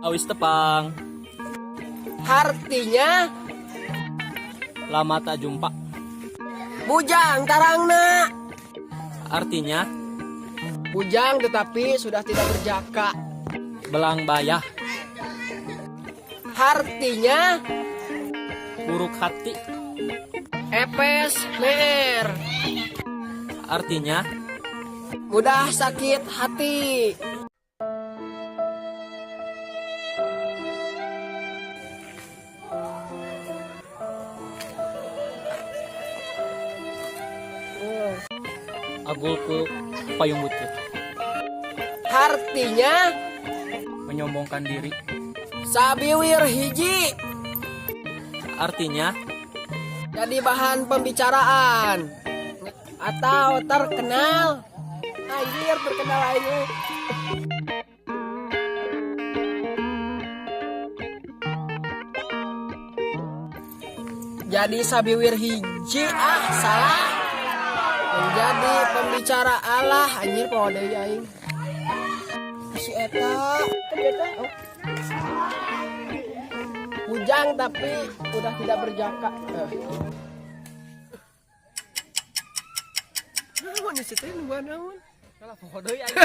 Awis tepang. Artinya Lama tak jumpa. Bujang tarangna. Artinya Bujang tetapi sudah tidak berjaka. Belang bayah. Artinya Buruk hati. Epes mer. Artinya Mudah sakit hati. Agul ku payung butut. Artinya Menyombongkan diri. Sabiwir hiji. Artinya Jadi bahan pembicaraan atau terkenal. Anjir, terkenal aja. Jadi sabiwir hiji, ah salah. Menjadi pembicara, Allah anjir, poho deui aing. Si eta, eta. Oh. Bujang tapi udah tidak berjaka. Eh. Naon sih teh, nungguan naon? Salah, poho deui aing.